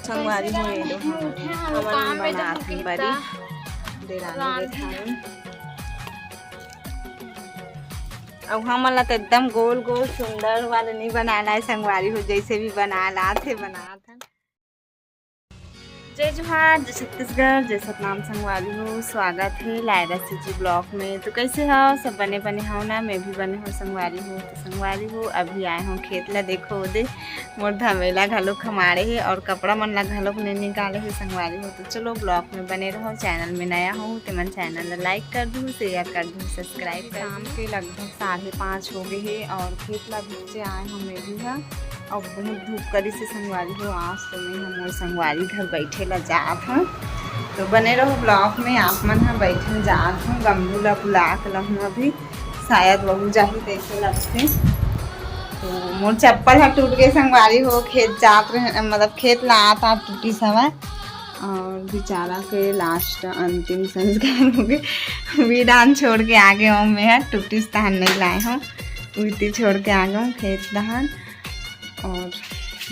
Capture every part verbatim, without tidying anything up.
संगवारी हो, ये दो हमन बनात हन बरी, देरानी जेठानी। अउ हमन ला तो एकदम गोल गोल सुंदर वाला नहीं बनाना है संगवारी हो, जैसे भी बना लात हे, बनात हन। जय जोहार, जय छत्तीसगढ़, जय सतनाम संगवारी हो। स्वागत है लायरा सीजी ब्लॉग में। तो कैसे हो सब? बने बने हो ना? मैं भी बने हो संगवारी हो। तो संगवारी हो, अभी आए हो खेत ला। देखो दे, मोर धमेला घलो खमाड़े हे और कपड़ा मन ला घलो नहीं निकाले हे संगवारी हो। तो चलो ब्लॉग में बने रहो। चैनल में नया हो तो मन चैनल ला लाइक कर दू, शेयर कर दू, सब्सक्राइब कर दू। शाम के लगभग साढ़े पाँच हो गए हे और खेत ला भी से आए हो मैं भी हा। अब बहुत धूप करिस हे संगवारी हो, आज तो मैं हा मोर संगवारी घर बैठे ला जात हूँ। तो बने रहो ब्लॉग में, आप मन हा बैठे जात हूँ। गम्बू ला बुला के लहूँ अभी, शायद वहू जाही तैसे लगथे। तो मोर चप्पल हा टूट गए संगवारी हो, खेत जात रहे, मतलब खेत ला आत आत टूटिस हवय। और बेचारा के लास्ट अंतिम संस्कार हो गए, वीरान छोड़ के आ गए हूँ मैं हा, टूटिस तहन नहीं लाए हूँ, उल्टी छोड़ के आ गए हूँ खेत दहन। और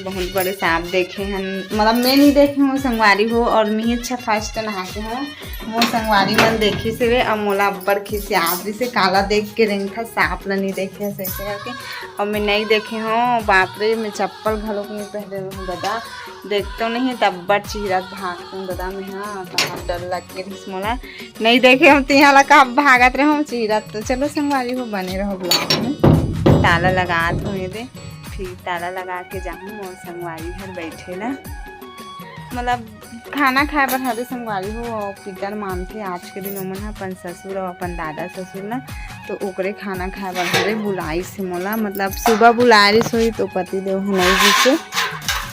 बहुत बड़े सांप देखे हन, मतलब मैं नहीं देखे हूँ संगवारी हो, और मैं अच्छा फर्स्ट नहा के हूँ। मोर संगवारी मन देखिस हवे, अब मोला अब्बड़ खिसियात रिहिसे, काला देख के रेंगथस, सांप ला नहीं देखे हस ऐसे करके। और मैं नहीं देखे हूँ, बाप रे, मैं चप्पल घलोक नहीं पहने रहूँ दादा, देख तो नहीं त अब्बड़ चिहरत भागत हूँ दादा मैं हा, बहुत डर लग के रिहिस मोला। नहीं देखे हूँ तिहा ला कब भागत रहे हूँ चिहरत। तो चलो संगवारी हो, बने रहो ब्लॉग में, ताला लगात हूँ ये दे। फिर ताला लगा के जाहूँ मोर संगवारी घर बैठे ला, मतलब खाना खाए बर हरे संगवारी हो। पितर मानथे आज के दिन ओमन ह अपन ससुर और अपन दादा ससुर ला, तो ओकरे खाना खाए बर हरे बुलाइस हे मोला, मतलब सुबह बुलाए रिहिस होही तो पति देव ह नहीं गिसे।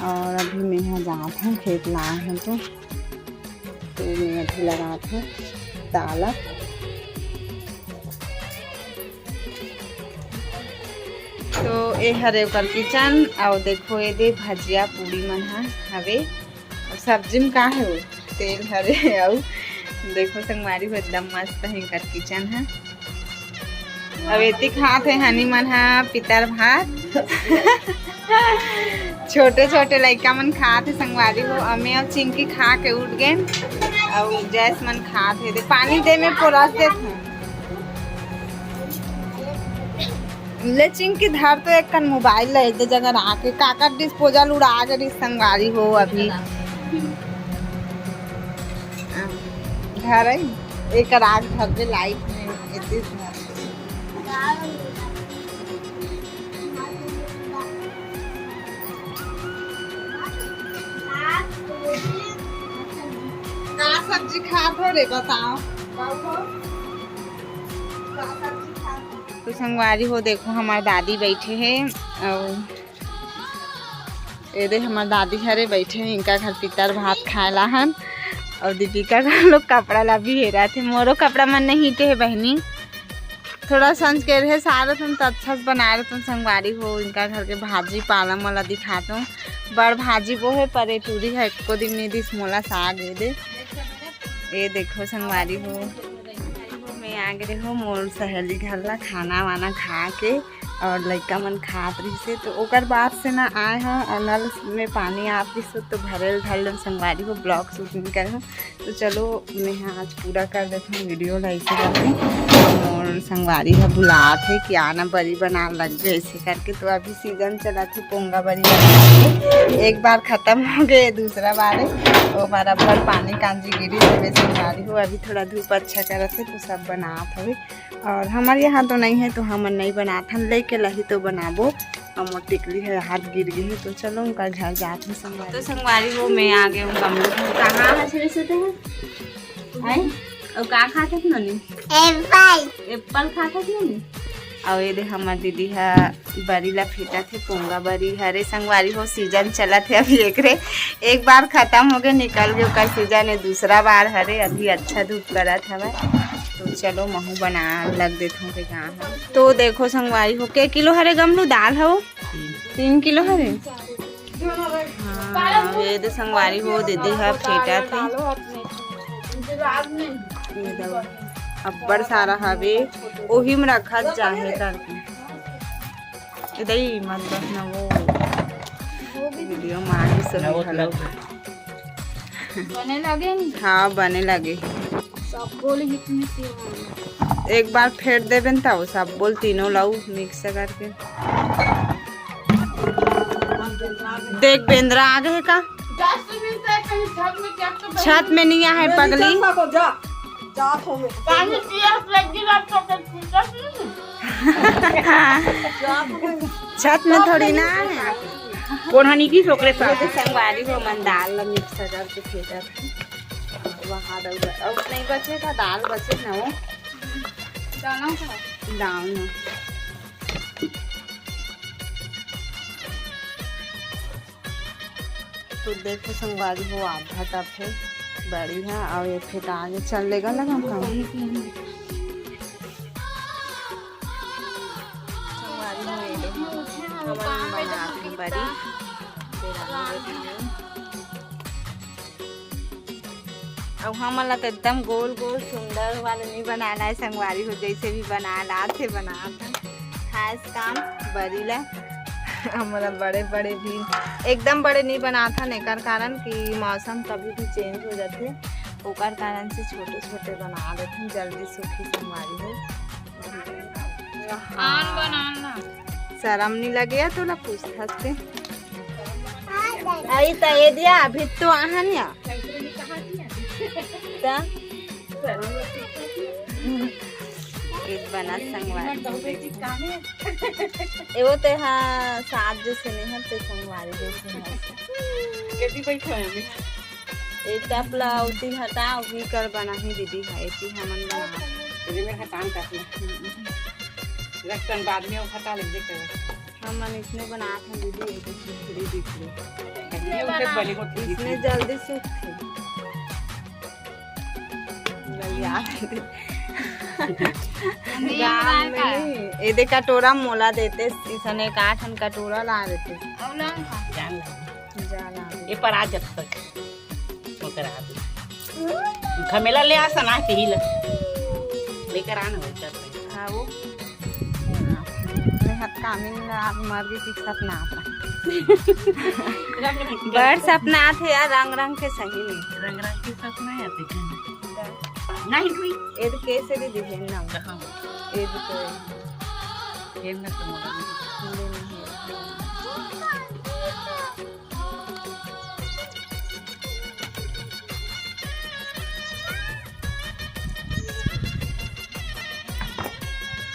और अभी मैं हा जात हूँ खेत ला आए हूँ तो, तो मैं अभी लगात हूँ ताला। तो ए हरे ओकर किचन, अउ देखो ए दे भजिया पूड़ी मन ह हवे। अउ सब्जी में का हे वो? तेल हरे अउ देखो संगवारी हो, एकदम मस्त हे एकर किचन ह। अब एती खात हे हनी मन ह पितर भात। छोटे छोटे लइका मन खात हे संगवारी हो। अमे अउ चिंकी खा के उठ गेन। अउ जैस मन खात हे दे, पानी दे में परोस देत हूँ। ले चिंकी धर तो एक कन मोबाइल ले दे जगह आके, काकर डिस्पोजल उड़ा के रिहिस संगवारी हो अभी। घर है, एक राग धर दे लाइट में, एती धर दे। का सब्जी खात हो रे, बताओ। तो संगवारी हो, देखो हमार दादी बैठे हे, अउ ए दे हमार दादी हरे बैठे हे, इनका घर पितर भात खाए ला हन, अउ दीपिका का लोग कपड़ा ला भी हेरा थे। मोरो कपड़ा मन नहीं हीटे हे बहनी, थोड़ा संज के रहे सारे तुम तो अच्छा से बनाए रहे तुम संगवारी हो। इनका घर के भाजी पाला मोला दिखात हूँ, बड़ भाजी वो है पर ए टूरी है, एको दिन नहीं दिस मोला साग ए दे। ए देखो संगवारी हो, मैं आ गए हो मोर सहेली घर ला खाना वाना खा के, और लइका मन खात रहिसे, तो ओकर बाद से ना आए हो, और नल में पानी आप रहिसे तो भरेल धर लेम संगवारी हो, ब्लॉग शूट नहीं करे हो। तो चलो मैं हाँ आज पूरा कर देता हूँ वीडियो ला ऐसे करके। और संगवारी है बुलात है कि आना बरी बना लग गए ऐसे करके। तो अभी सीजन चला थे पोंगा बरी बना के, एक बार खत्म हो गए, दूसरा बार है वो बार अब्बड़ पानी कांजी गिरी थे संगवारी हो। अभी थोड़ा धूप अच्छा करत है तो सब बनात हवे। और हमारे यहाँ तो नहीं है तो हमन नहीं बनात हन, लेके लही तो बनाबो। और मोर टिकली है हाथ गिर गई है, तो चलो उनका घर जात हूँ संगवारी। तो संगवारी हो मैं आ गए हूँ गमलू में। कहाँ है छेड़े से तो है? आए? और का खात है नोनी? एप्पल। एप्पल खात है नोनी? और ये दे हमार दीदी है बरी ला फेंटा थे, पोंगा बरी हरे संगवारी हो, सीजन चलत है अभी एकरे। एक बार खत्म हो गए, निकल गए ओकर सीजन है, दूसरा बार हरे, अभी अच्छा धूप करत हवे। तो चलो महू बना लग देत हूँ के कहाँ है। तो देखो संगवारी हो, के किलो हरे गमलू दाल हो? तीन किलो हरे। हाँ, ये दे संगवारी हो, दीदी है फेंटा थे। ये दे अब्बड़ सारा हवे, ओही में रखत जाहे करके। ए दई मत बस ना वो वीडियो में आगे से ना, वो घलो। बने लगे नहीं? हाँ, बने लगे। सब बोल हिट में से हो। एक बार फेर देबे न, तब सब बोल तीनों लाऊ मिक्स करके। देख, बेंदरा आ गए का? छत में नहीं आए पगली। जा, जा, जा। पानी पियास लगी, रात का कुछ छत में थोड़ी ना है। कोन हनी की ओकरे साथ? संगवारी हो, मन दाल ला मिक्स करके फेंकत हे। वहाँ दऊ, अब नहीं बचे का, दाल बचे ना हो। दाल ना। तो देखो संगवारी हो, आधा टप है बड़ी है, और ये फेंटा आगे चल लेगा लगा हम। संगवारी हो, ये देखो, हमन बनात है बड़ी। अब हमन ला तो एकदम गोल गोल सुंदर वाला नहीं बनाना है संगवारी हो, जैसे भी बना ला थे बनात है। खास काम बड़ी ला। हमन ला बड़े बड़े भी एकदम बड़े नहीं बनात हन, एकर कारण कि मौसम कभी भी चेंज हो जाथे, ओकर कारण से छोटे छोटे बना देथन, जल्दी सूखी संगवारी हो। आन बनाना। शरम नहीं लगे या तोला पूछत हस ते? आई त ए दिया, अभी तो आहन या। त? एक बना संगवारी। ए वो ते हा साथ जो सुने हैं, ते संगवारी जो सुने हैं। कैसी बैठो है अभी? एक टप ला उती हटा, उही कर बनाही दीदी हा, एती हमन बना। ये मेरे हटान काट ले। रखतन बाद में वो हटा लेंगे कर। हमन इसने बनात हन दीदी, ये तो सुथरी दिख रही। ये उसे बने को ठीक इसने है। जल्दी सूखथे। गलिया। नहीं, गाँव में नहीं। ये दे कटोरा मोला देते, इसने एक आठ ठन कटोरा ला देते। जान लगा। जाना। ये पर आ जब तक। ओकर आदमी। घमेला ले आ सना के ही ल। लेकर आना हो कर। हाँ, वो। मैं हाथ कामिन आप मर गई कि सपना आता। बड़ सपना आथे यार, रंग रंग के सही में। रंग रंग के सपना आते हैं। नहीं कोई। एद कैसे दीदी है ना? कहाँ? एद तो। ये मैं तो मोला नहीं।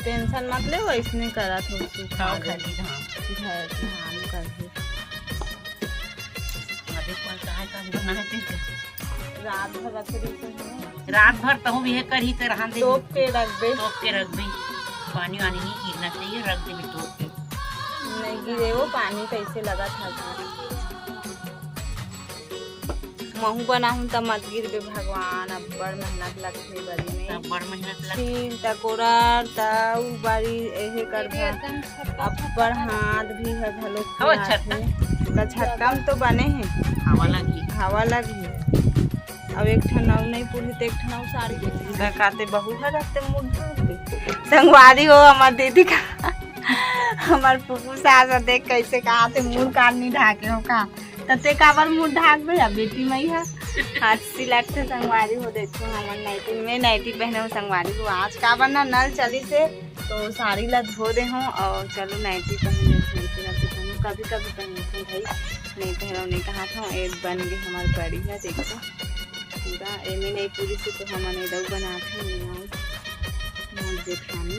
टेंशन मत ले, वैसने करत हो, सूखा हाँ, दे। खरीद, हाँ। घर धान करके। अभी कौन कहाँ का बना है तेरे? रात भर रख दे तो है। रात भर तहु भी है करही ते रहन दे। तोप के रख दे। तोप के रख दे। पानी वानी नहीं गिरना चाहिए, रख दे भी तोप के। नहीं गिरे वो पानी कैसे लगा था। महू बनाहूँ त मत गिरबे भगवान, अब्बड़ मेहनत लगथे बरी में। अब्बड़ मेहनत लगथे। छील त कोड़र त उ बारी एहे कर एकदम छक्का अब्बड़ छक्का हाथ भी है घलो हवा पिरात छक्का। हे। त छक्का में तो बने हे। हवा लगी। हवा लगी। अब एक ठन अउ नहीं पूरी त एक ठन अउ साड़ी दे दे। काते बहू है रहते मुड़ दे। संगवारी हो हमार दीदी का, हमार पुप्पू सास देख कैसे कहा थे मुड़ कान नहीं ढाके हो का। त ते काबर मुंह ढाक दे या बेटी मई हा। हाथ सिलट थे संगवारी हो, देखो हमन नाइटी में नाइटी पहने हो संगवारी हो। आज काबर ना नल चली से तो साड़ी ला धो दे हो और चलो नाइटी पहन ले, नाइटी ला तो पहनो, कभी कभी पहन लेते हैं भाई, नहीं पहनो नहीं कहा था। एक बन गए हमारे बड़ी है, देखो पूरा एमे नहीं पूरी से तो हमन एदऊ बनात हन। मोर जेठानी।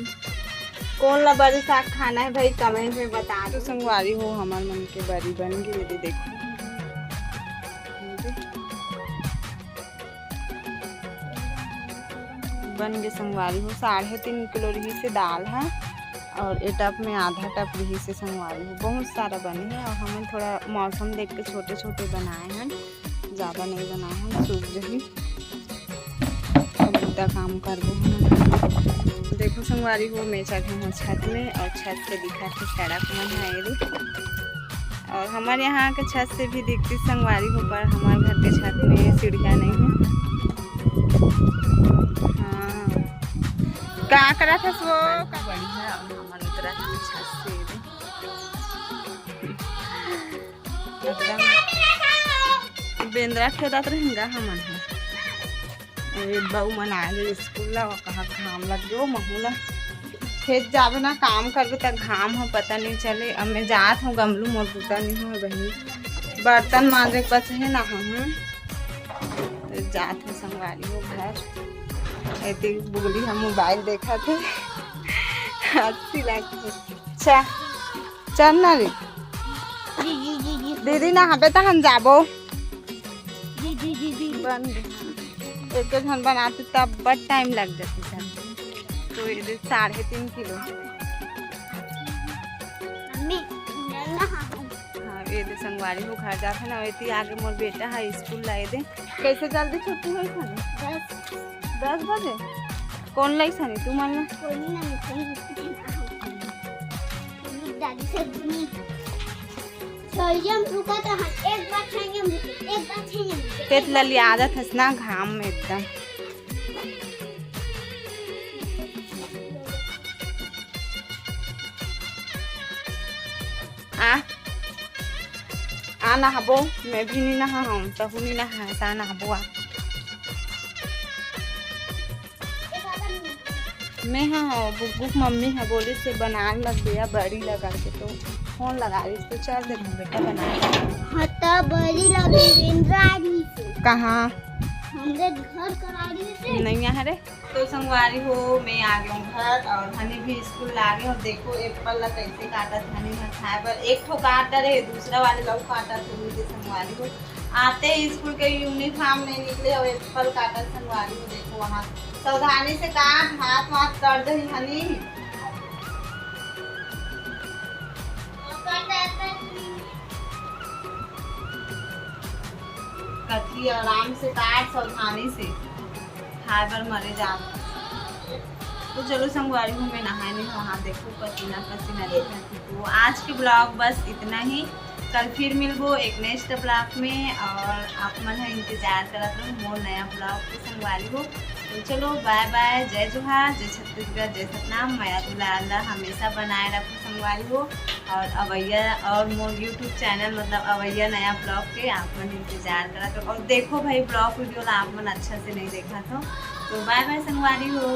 कौन ला बरी साग खाना है भाई, कमेंट में बता दो। संगवारी हो, हमार मन के बरी बन गई, ये देखो। बन गए संगवारी हो, साढ़े तीन किलो रही से दाल है और ए टप में आधा टप रही से संगवारी हो, बहुत सारा बने है। और हमन थोड़ा मौसम देख के छोटे छोटे बनाए हैं, ज़्यादा नहीं बनाए हैं, सूख जही। अब बुता काम करबो हम। देखो संगवारी हो, मैं चढ़े हूँ छत में और छत से दिखा थे सड़क मन है ये। और हमारे यहाँ के छत से भी दिखती संगवारी हो, पर हमारे घर के छत में सीढ़िया नहीं है। हाँ, का करा था सो? बढ़िया, और हमारे उतरा था छत से ये। एकदम बेंदरा खेदत रहेन गा हमन ह। ए, बहू मन आ गे स्कूल ला, कहा घाम लग गयो महू ला। खेत जाबे ना, काम करबे त घाम ह पता नहीं चले। अब मैं जात हूँ गमलू, मोर बुता नहीं हो बहिनी, बर्तन मांजे के बचे हे ना हम। तो जात हूँ संगवारी हो घर। एती बुगली हम मोबाइल देखत हे। अच्छी लगती। अच्छा, चल ना रे। दीदी नहाबे त हम जाबो। बन एक झन बनाते तब बड़ टाइम लग जाती सर। तो ये दे साढ़े तीन किलो। हाँ, ये दे संगवारी हो घर जात हे ना, एती आगे मोर बेटा है स्कूल ला, ये दे। कैसे जल्दी छुट्टी होई खाने? दस बजे। कौन लाई सनी तू मन ला? कोई ना, मैं कहीं रुकती ना हूँ। दादी से दुनी। छोरियम रुका तो हम एक बार खाएंगे, हम एक बार खाएंगे। पेट लली आदत हस ना घाम में एकदम। आ, आ नहाबो, मैं भी नहीं नहा हूँ, तहु नहीं नहा, ऐसा नहाबो आ। मैं हाँ, हाँ, बुक बुक मम्मी हा बोले से बनान लग गया बड़ी लगा के, तो फोन लगा रही तो चल दे बेटा बना। हाँ, तो बड़ी लगी बेंदरा रही से। कहाँ? हमरे घर करा रही से। नहीं आ रे। तो संगवारी हो, मैं आ गई हूँ घर और हनी भी स्कूल आ गए। और देखो एप्पल ला कैसे काटत हनी ह खाए बर। एक ठो काट डरे, दूसरा वाले लोग काटत हो संगवारी हो। आते ही स्कूल के यूनिफॉर्म नहीं निकले और एप्पल काटत संगवारी हो। देखो वहाँ सावधानी से काट, हाथ वाथ कर दे हनी। कथी आराम से काट, सावधानी से, खाए बर मरे जात। तो चलो संगवारी हो, मैं नहाए नहीं हूँ, वहाँ देखो पसीना पसीना दिखत हे। तो आज के ब्लॉग बस इतना ही, कल फिर मिलबो एक नेक्स्ट ब्लॉग में और आप मन ह इंतजार करत रहो मोर नया ब्लॉग के संगवारी हो। तो चलो बाय बाय, जय जोहार, जय छत्तीसगढ़, जय सतनाम। मया दुलार ला हमेशा बनाए रखो संगवारी हो। और अवैया और मोर YouTube चैनल मतलब अवैया नया ब्लॉग के आप मन इंतजार करत रहो। और देखो भाई ब्लॉग वीडियो ला आप मन अच्छा से नहीं देखा तो, तो बाय बाय संगवारी हो।